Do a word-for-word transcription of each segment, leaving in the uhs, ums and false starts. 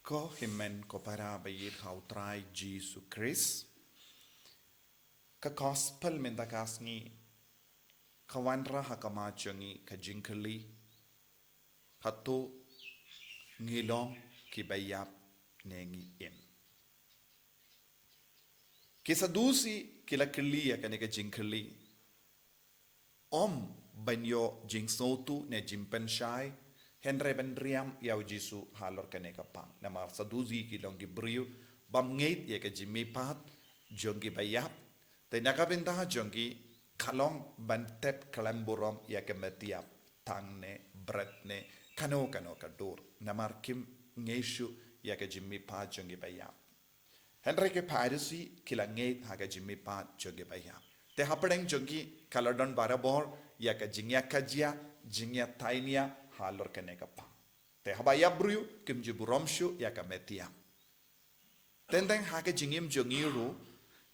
Ko hynmen ko para ba ïeit ha u Trai Jisu Khrist. Ka gospel mynta ka sngi ka wanrah ha khmat jong ngi ka jingkylli, hato ngi long kiba ïap ne ngi im? Ki Sadusi ki la kylli ïa kane ka jingkylli, ym ban ïoh jingsngewthuh ne jingpynshai, hynrei ban riam ïa u Jisu halor kane ka pang. Namar Sadusi ki long ki briew bym ngeit ïa ka jingmihpat jong kiba ïap. Te na ka bynta jong ki ka long ban tep khlem burom ïa ka met ïap, tang ne bret ne kano kano ka dur. Namar kim ngeit shuh ïa ka jingmihpat jong kiba ïap. Hynrei ki Pharisi ki la ngeit ha ka jingmihpat jong kiba ïap. Te hapdeng jong ki ka la don barabor ïa ka jingïakajia, jingïatainia halor kane ka pang. Te haba ïap briew kim ju burom shuh ïa ka met ïap. Teng teng ha ka jingim jong ngi ruh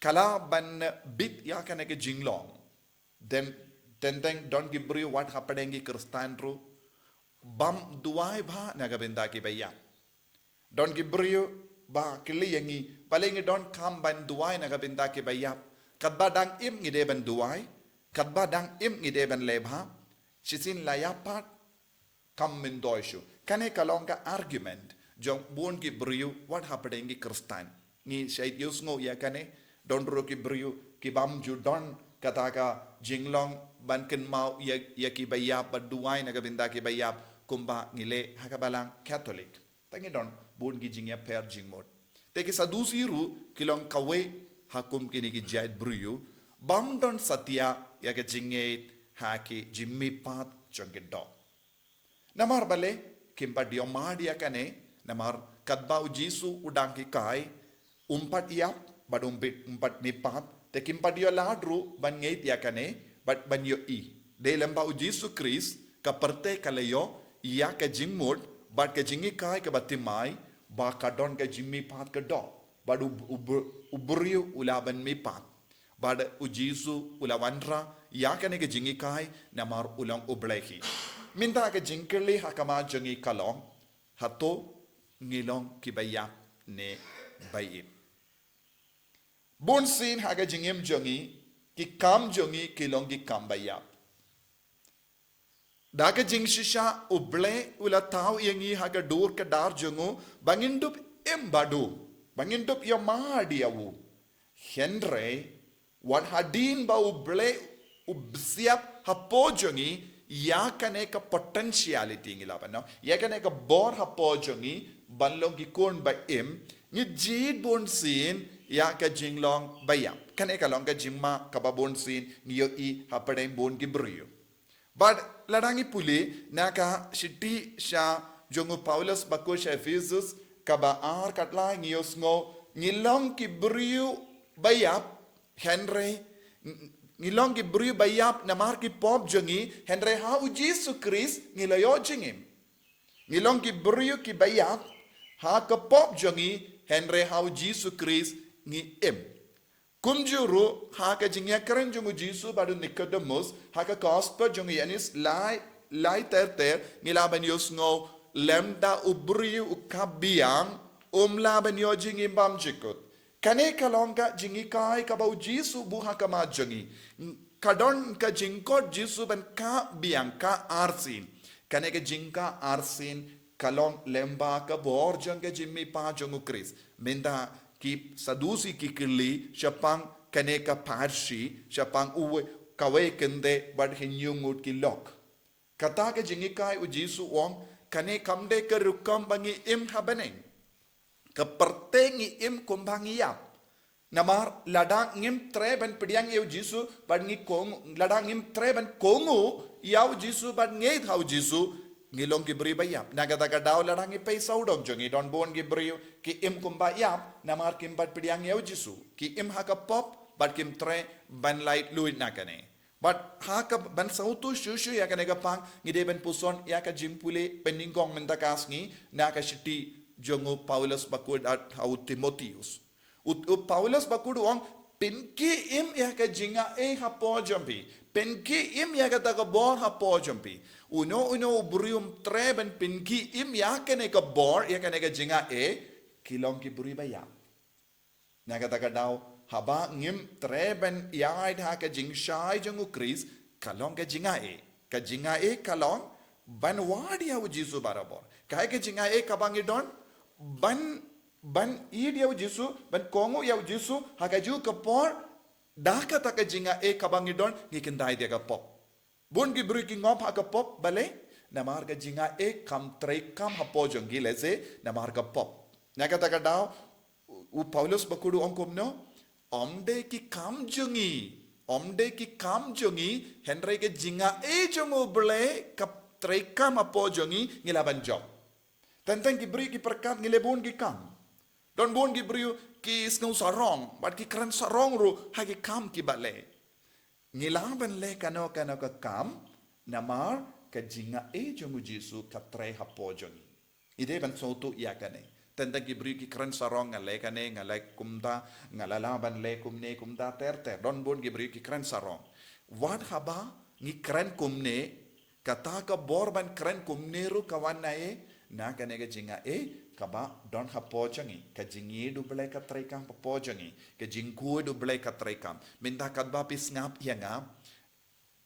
ka lah ban bit ïa kane ka jinglong. Teng teng don ki briew wat hapdeng ki Khristan ruh bym duwai bha na ka bynta kiba ïap. Don ki briew ba kylli ïa ngi, balei ngi donkam ban duwai na ka bynta kiba ïap? Katba dang im ngi dei ban duwai, katba dang im ngi dei ban leh bha. Shisien la ïap pat kam myntoi shuh. Kane ka long ka argument jong bun ki briew wat hapdeng ki Khristan. Ngi shait ïohsngew ïa kane, don ruh ki briew ki bym ju don kata ka jinglong ban kynmaw ïa, ïa kiba ïap, ban duwai na ka bynta kiba ïap kumba ngi leh ha ka balang Katholik. Te ngi don bun ki jingïapher jingmut. Te ki Sadusi ruh ki long kawei ha kum kine ki jait briew bym don satia ïa ka jingngeit ha ki jingmihpat jong ki doh. Namar balei kim pat ïoh mad ïa kane, namar katba u Jisu u dang hikai, um pat ïap bad um bit, um pat mihpat, te kim pat ïoh lad ruh ban ngeit ïa kane bad ban ïohi. Dei lem ba u Jisu Khrist ka pyrthei ka la ïoh ïa ka jingmut bad ka jinghikai kaba thymmai ba ka don ka jingmihpat ka doh, bad u, u, u briew u lah ban mihpat. Bad u Jisu u la wanrah ïa kane ka jinghikai namar u long U Blei hi. Mynta ka jingkylli ha khmat jong ngi ka long, hato ngi long kiba ïap ne ba im? Bunsien ha ka jingim jong ngi ki kam jong ngi ki long ki kam ba ïap. Da ka jingshisha U Blei u la thaw ïa ngi ha ka dur ka dar jong u ba ngin dup im bad u, ba ngin dup ïoh mad ïa u. Hynrei wat hadien ba U Blei u bsiap hapoh jong ngi ïa kane ka potentiality, ngi lah ban ong, ïa kane ka bor hapoh jong ngi ban long ki khun ba im, ngi jied bunsien ïa ka jinglong ba ïap. Kane ka long ka jingma kaba bunsien ngi ïohi hapdeng bun ki briew. Bad lada ngi pule na ka shithi sha jong u Paulus bakut sha Ephesus kaba ar, katba ngi ïohsngew ngi long ki briew ba ïap, hynrei ngi long ki briew ba ïap namar ki pop jong ngi, hynrei ha u Jisu Khrist ngi la ïoh jingim. Ngi long ki briew kiba ïap ha ka pop jong ngi, hynrei ha u Jisu Khrist ngi im. Kumjuh ruh ha ka jingïakren jong u Jisu bad u Nicodemus ha ka gospel jong u Ïoannis lai, lai ter ter, ngi lah ban ïohsngew, lymda u briew u kap biang um lah ban ïoh jingim bymjukut. Kane ka long ka jinghikai kaba u Jisu u buh ha khmat jong ngi. Ka don ka jingkot Jisu ban kap biang, kap arsien. Kane ka jingkap arsien ka long lymba ka bor jong ka jingmihpat jong u Khrist. Mynta ki Sadusi ki kylli shaphang kane ka pharshi, shaphang uwei, kawei kynthei bad hynñiew ngut ki lok. Kata ka jinghikai u Jisu u ong, kane kam dei ka rukom ba ngi im ha bneng. Ka pyrthei ngi im kumba ngi ïap. Namar lada ngim treh ban pdiang ïa u Jisu bad ngi kohnguh, lada ngim treh ban kohnguh ïa u Jisu bad ngeit ha u Jisu, ngi long ki briew ba ïap. Na kata ka daw lada ngi pei sawdong jong ngi, don bun ki briew ki im kumba ïap namar kim pat pdiang ïa u Jisu. Ki im ha ka pop bad kim treh ban laitluid na kane. Bad ha kaban sngewthuh shuh shuh ïa kane ka pang, ngi dei ban puson ïa ka jingpule banyngkong mynta ka sngi na ka shithi jong u Paulus bakut ha u Timotheus. U, u Paulus bakut u ong, pynkhie im ïa ka jingaiei hapoh jong phi. Pynkhie im ïa kata ka bor hapoh jong phi. Uno uno u briew um treh ban pynkhie im ïa kane ka bor, ïa kane ka jingaiei, ki long ki briew ba ïap. Na kata ka daw, haba ngim treh ban ïaid ha ka jingshai jong u Khrist, ka long ka jingaiei. Ka jingaiei ka long ban wad ïa u Jisu barabor. Kaei ka jingaiei kaba ngi don? Ban, ban ïeit ïa u Jisu, ban kohnguh ïa u Jisu, ha kajuh ka por, da kata ka jingaiei kaba ngi don, ngi kyndait ïa ka pop. Bun ki briew ki ngop ha ka pop, balei? Namar ka jingaiei kam treikam hapoh jong ki, lehse namar ka pop. Na kata ka daw, u Paulus bakhuid u ong kumno? Ym dei ki kam jong ngi, ym dei ki kam jong ngi, hynrei ka jingaiei jong U Blei ka treikam hapoh jong ngi, ngi lah ban jop. Teng teng ki briew ki pyrkhat ngi leh bun ki kam. Don bun ki briew ki sngew sarong, bad ki kren sarong ruh ha ki kam kiba leh. Ngi lah ban leh kano kano ka kam, namar ka jingaiei jong u Jisu ka trei hapoh jong ngi. Ngi dei ban sngewthuh ïa kane. Teng teng ki briew ki kren sarong, nga leh kane, nga leh kumta, nga lah lah ban leh kumne kumta, ter ter. Don bun ki briew ki kren sarong. Wat haba ngi kren kumne, kata ka bor ban kren kumne ruh ka wan naei? Na kane ka jingaiei kaba don hapoh jong ngi. Ka jingïeit U Blei ka treikam hapoh jong ngi. Ka jingkhuid U Blei ka treikam. Mynta katba phi sngap ïa nga,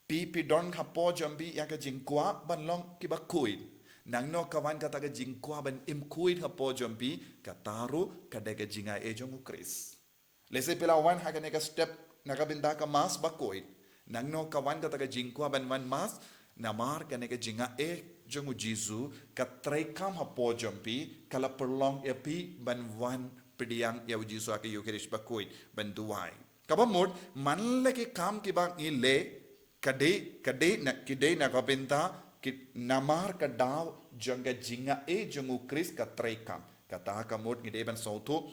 phi, phi don hapoh jong phi ïa ka jingkwah ban long kiba khuid. Nangno ka wan kata ka jingkwah ban im khuid hapoh jong phi? Kata ruh ka dei ka jingaiei jong u Khrist. Lehse phi la wan ha kane ka step na ka bynta ka Mass bakhuid. Nangno ka wan kata ka jingkwah ban wan Mass? Namar kane ka jingaiei jong u Jisu ka treikam hapoh jong phi, ka la pynlong ïa phi ban wan pdiang ïa u Jisu ha ka Eukharist bakhuid, ban duwai. Kaba mut, man la ki kam kiba ngi leh, ka dei, ka dei na, ki dei na ka bynta, ki, namar ka daw jong ka jingaiei jong u Khrist ka treikam. Kata ka mut ngi dei ban sngewthuh,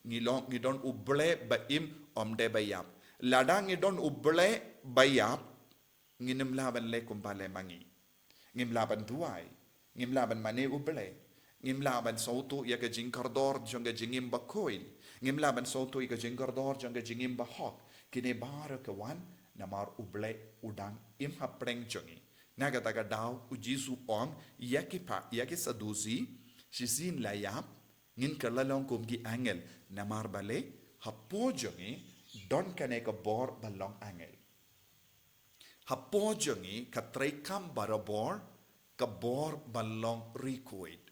ngi long, ngi don U Blei ba im, ym dei ba ïap. Lada ngi don U Blei ba ïap, ngin ym lah ban leh kumba leh ma ngi. Ngim lah ban duwai. Ngim lah ban mane U Blei. Ngim lah ban sngewthuh ïa ka jingkordor jong ka jingim bakhuid. Ngim lah ban sngewthuh ïa ka jingkordor jong ka jingim bahok. Kine baroh ka wan namar U Blei u dang im hapdeng jong ngi. Na kata ka daw u Jisu u ong ïa ki pha, ïa ki Sadusi, shisien la ïap, ngin kylla long kum ki angel, namar balei? Hapoh jong ngi don kane ka bor ba long angel. Hapoh jong ngi ka treikam barabor ka bor ba long ri khuid.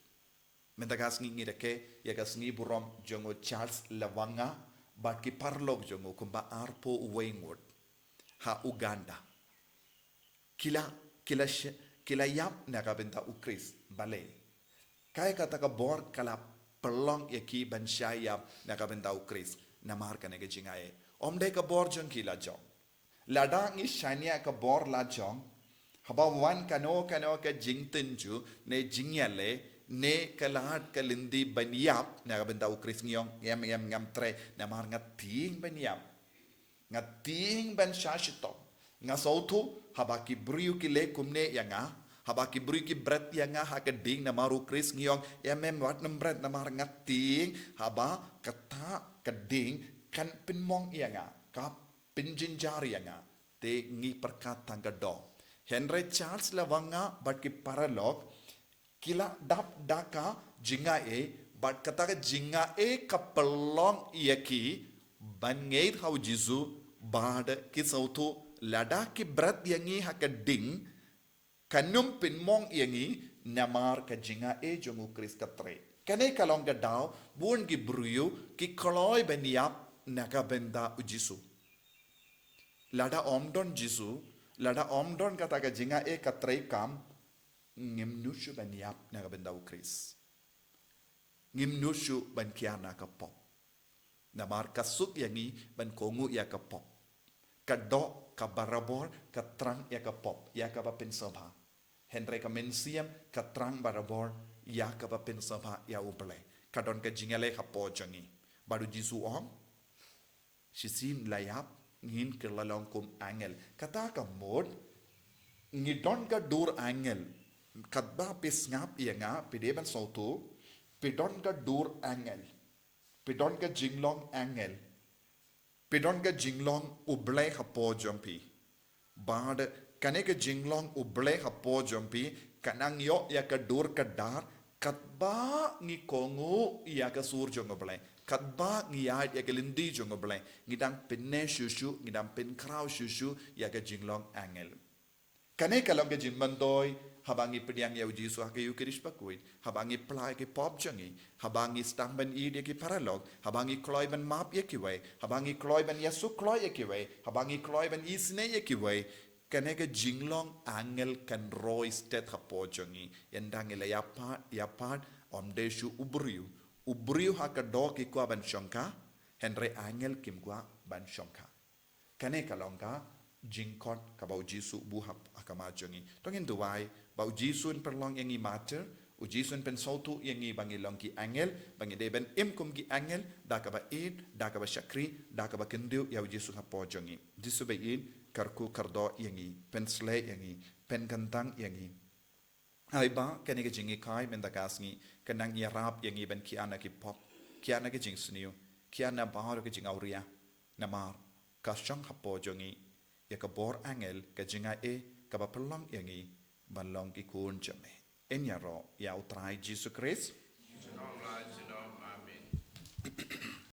Mynta ka sngi ngi rakhe ïa ka sngi burom jong u Charles Lwanga bad ki paralok jong u kumba arphew wei ngut ha Uganda. Ki la, ki la sh-, ki la ïap na ka bynta u Khrist, balei? Kaei kata ka bor ka la pynlong ïa ki ban shah ïap na ka bynta u Khrist? Namar kane ka jingaiei. Ym dei ka bor jong ki la jong. Lada ngi shaniah ka bor la jong, haba wan kano kano ka jingtynjuh, ne jingïaleh, ne ka lad ka lynti ban ïap na ka bynta u Khrist, ngi ong em em, ngam treh, namar nga tieng ban ïap. Nga tieng ban shah shitom. Nga sngewthuh haba ki briew ki leh kumne ïa nga, haba ki briew ki bret ïa nga ha ka ding namar u Khrist, ngi ong em em, wat nym bret namar nga tieng, haba kata ka ding kan pynmong ïa nga, ka pynjynjar ïa nga. Te ngi pyrkhat tang ka doh. Hynrei Charles Lwanga bad ki paralok ki la dap da ka jingaiei, bad kata ka jingaiei ka pynlong ïa ki ban ngeit ha u Jisu, bad ki sngewthuh lada ki bret ïa ngi ha ka ding, kan ym pynmong ïa ngi, namar ka jingaiei jong u Khrist ka trei. Kane ka long ka daw bun ki briew ki kloi ban ïap na ka bynta u Jisu. Lada ym don Jisu, lada ym don kata ka jingaiei ka treikam, ngim nud shuh ban ïap na ka bynta u Khrist. Ngim nud shuh ban kiar na ka pop. Namar ka suk ïa ngi ban kohnguh ïa ka pop. Ka doh, ka barabor, ka thrang ïa ka pop, ïa kaba pynsngewbha. Hynrei ka mynsiem ka thrang barabor ïa kaba pynsngewbha ïa u Blei. Ka don ka jingïaleh hapoh jong ngi. Bad u Jisu u ong, shisien la ïap, ngin kylla long kum angel. Kata ka mut, ngi don ka dur angel. Katba phi sngap ïa nga, phi dei ban sngewthuh, phi don ka dur angel. Phi don ka jinglong angel. Phi don ka jinglong u Blei hapoh jong phi. Bad kane ka jinglong U Blei hapoh jong phi ka nang ïoh ïa ka dur ka dar, katba ngi kohnguh ïa ka sur jong U Blei, katba ngi ïaid ïa ka lynti jong U Blei, ngi dang pynneh shuh shuh, ngi dang pynkhraw shuh shuh ïa ka jinglong angel. Kane ka long ka jingmyntoi haba ngi pdiang ïa U Jisu ha ka Eukharist bakhuid, haba ngi pla ïa ki pop jong ngi, haba ngi sdang ban ïeit ïa ki paralok, haba ngi kloi ban map ïa kiwei, haba ngi kloi ban ïasuk kloi ïa kiwei, haba ngi kloi ban isynei ïa kiwei. Kane ka jinglong angel kan roi stet hapoh jong ngi. Ynda ngi la ïapad, ïapad, ym dei shuh u briew. U briew ha ka doh ki kwah ban shongkha, hynrei angel kim kwah ban shongkha. Kane ka long ka jingkhot kaba U Jisu u buh ha, ha khmat jong ngi. To ngin duwai ba U Jisu un pynlong ïa ngi martyr, U Jisu un pynsngewthuh ïa ngi ba ngi long ki angel, ba ngi dei ban im kum ki angel, da kaba ïeit, da kaba shakri, da kaba kyntiew ïa U Jisu hapoh jong ngi. Jisu ba ïeit, kyrkhu kyrdoh ïa ngi, pynshlei ïa ngi, pynkyntang ïa ngi. Ai ba kane ka jingïakhun mynta ka sngi kan nang ïarap ïa ngi ban khia na ki pop, khia na ki jingsniew, khia na baroh ki jingawria. Namar ka shong hapoh jong ngi ïa ka bor angel, ka jingaiei kaba pynlong ïa ngi ban long ki khun jong me. Yn ïaroh ïa U Trai Jisu Khrist. Junom la junom. Amen.